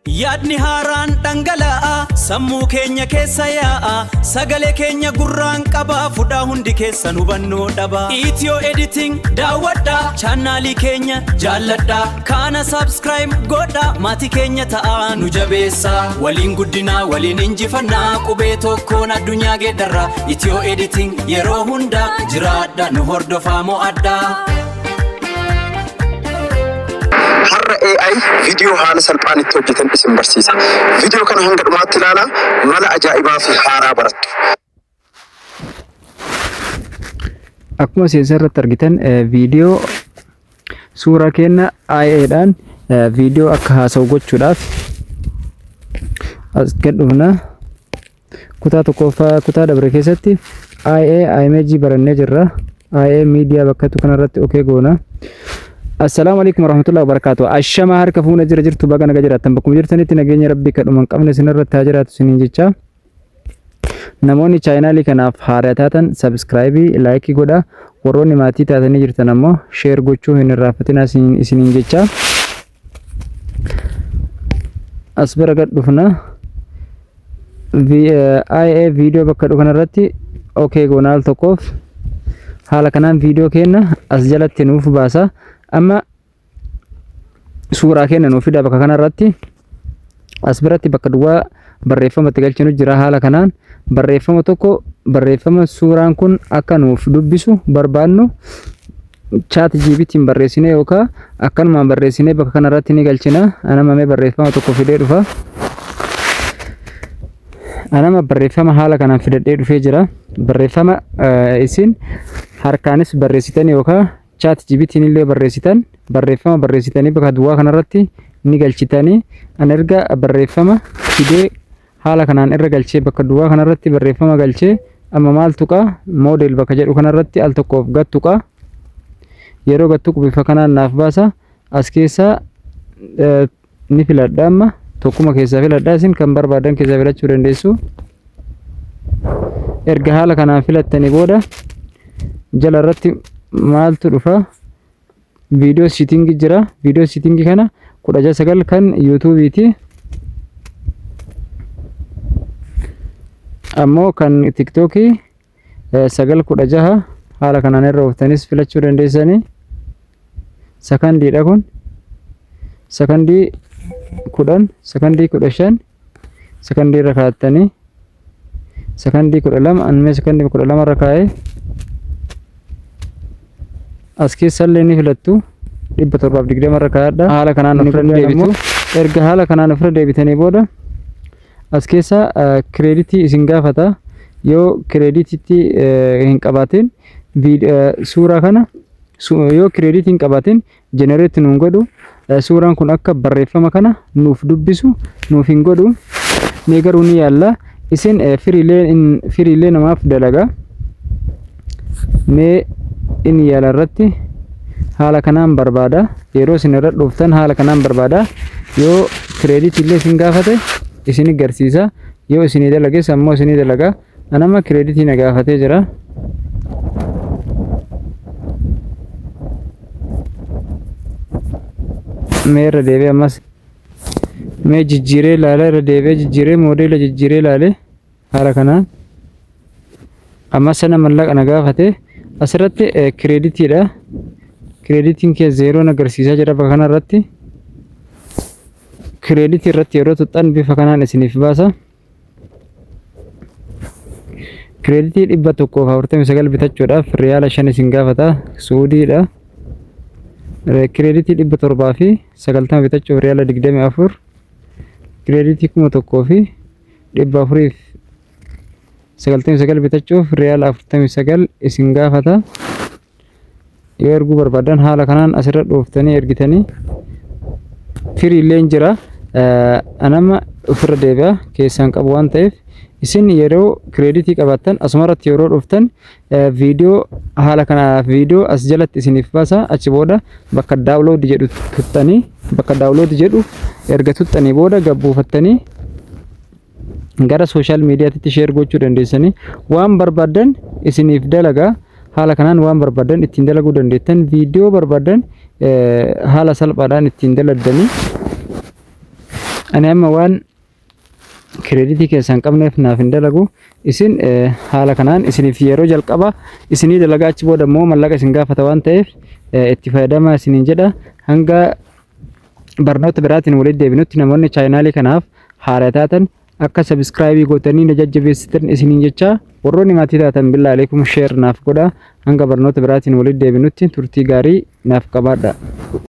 Yaadni haaraan dhangala'aa sammuu keenya keessa yaa'a sagalee keenya gurraan qabaa fudhaa hundi keessan hubannoo dhabaa. Ethio Editing daawwadhaa chaannaalii keenya jaalladhaa kaana subscribe godhaa maatii keenya ta'aa nu jabeessaa waliin guddinaa waliin injifannaa qubee tokkoon addunyaa geeddarraa Ethio Editing yeroo hundaa jiraadha nu hordofaa mo'adhaa. Har'a AI viidiyoo haala salphaan itti hojjetan isin barsiisa. Viidiyoo kana hanga dhumaatti ilaalaa mala ajaa'ibaa fi haaraa barattu. Akkuma seensa irratti argitan viidiyoo suuraa keenya IA dhaan viidiyoo akka haasa'u gochuudhaaf as gad dhufna. Kutaa tokkoffaa kutaa dabre keessatti IA image barannee jirra. IA media bakkatu kanarratti okay goona. Assalaamu alaikum warahmatullahi wabarakatuh. Ashama harka fuuna jira jirtu baga naga jiraattan bakkuma jirtanitti nageenya rabbii kadhuma hin qabne isinirratti haa jiraatu isiniin jecha. Namoonni chaayinaalii kanaaf haaraa taatan subscribe, like godha. Warroonni maatii taatanii jirtan ammoo share gochuu hin irraanfatinaa isiniin jecha. As bira gad dhufna. IA viidiyoo bakka dhufu kanarratti okay goona al tokkoof. Haala kanaan viidiyoo keenya as jalatti nuuf baasa. Amma suuraa keenya nuuf fida bakka kanarratti. As biratti bakka duwwaa barreeffama itti galchinu jira. Haala kanaan barreeffama tokko barreeffama suuraan kun akka nuuf dubbisu barbaannu Chat GPT'n barreessinee yookaan akkanumaan barreessinee bakka kanarratti ni galchina. Anama mee barreeffama tokko fidee dhufa. Anama barreeffama haala kanaan fidadhee dhufee jira. Barreeffama isin harkaanis barreessitan yookaan Chat GPT'n illee barreessitan barreeffama barreessitanii bakka duwwaa kanarratti ni galchitanii. An erga barreeffama fidee haala kanaan irra galchee bakka duwwaa kanarratti barreeffama galchee amma maal tuqa? Model bakka jedhu kanarratti al tokkoof gad tuqa. Yeroo gad tuqu bifa kanaan naaf baasa. As keessaa ni filadha. Amma tokkuma keessaa filadha. Isin kan barbaadan keessaa filachuu dandeessu. Erga haala kanaan filattanii booda jala irratti maaltu dhufa? Viidiyoo setting jira. Viidiyoo setting kana 16:9 kan YouTubeiiti, ammoo kan TikTokii 9:16 haala kanaan irra ooftanis filachuu dandeessanii. Sakandiidha kun, sakandii 10, sakandii 15, sakandii irra kaa'attanii sakandii 12. Anmee sakandii 12 irra kaa'ee as keessallee ni filattu. 720 irra kaa'adha. Haala kanaan ofirra deebitu. Erga haala kanaan ofirra deebitanii booda as keessa credit isin gaafata. Yoo credititti hin qabaatin suuraa kana, yoo credit hin qabaatin generate nuun godhu. Suuraan kun akka barreeffama kana nuuf dubbisu nuuf hin godhu. Mee garuu ni yaalla. Isin freellee namaaf dalaga. Mee inni yaala irratti haala kanaan barbaada. Yeroo isin irra dhuftan haala kanaan barbaada. Yoo credit illee isin gaafate isin garsiisa. Yoo isinii dalages ammoo isinii dalaga. Anama credit na gaafatee jira. Mee irra deebi'ee ammas mee jijjiiree ilaala. Irra deebi'ee jijjiiree modela jijjiiree ilaale. Haala kanaan amma sana mallaqa na gaafate. Asirratti creditiidha. Creditiin kee zero agarsiisaa jira. Bakka kanarratti credit irratti yeroo tuxxan bifa kanaan isiniif baasa. Credit 149 bitachuudhaaf riyaala 5 isin gaafata, Suudiidha. Credit 790 bitachuuf riyaala 24. Credit 1499 bitachuuf riyaala 49 isin gaafata. Yoo erguu barbaadan haala kanaan asirra dhooftanii ergitanii. Free illee jira. Anama ofirra deebi'a keessaan qabu waan ta'eef. Isin yeroo credit qabaattan asumarratti yeroo dhuftan viidiyoo haala kana viidiyoo as jalatti isiniif baasa. Achi booda bakka download jedhu tuttanii, bakka download jedhu erga tuttanii booda gabbuufattanii gara social mediatti share gochuu dandeessanii. Waan barbaaddan isiniif dalaga. Haala kanaan waan barbaaddan ittiin dalaguu dandeettan. Viidiyoo barbaaddan haala salphaadhaan ittiin daladdanii. Ani amma waan credit keessaa hin qabneef naaf hin dalagu. Isin haala kanaan isiniif yeroo jalqaba isinii dalagaa, achi booda immoo mallaqa isin gaafata waan ta'eef itti fayyadamaa isiniin jedha. Hanga barnoota biraatiin walitti deebinutti namoonni chaanaalii kanaaf haaraa taatan akka subscribe gootanii na jajjabeessitan isiniin jecha, warroonni maatii taatan billaa aleekum share naaf godha. Hanga barnoota biraatiin walitti deebinutti turtii gaarii naaf qabaadha.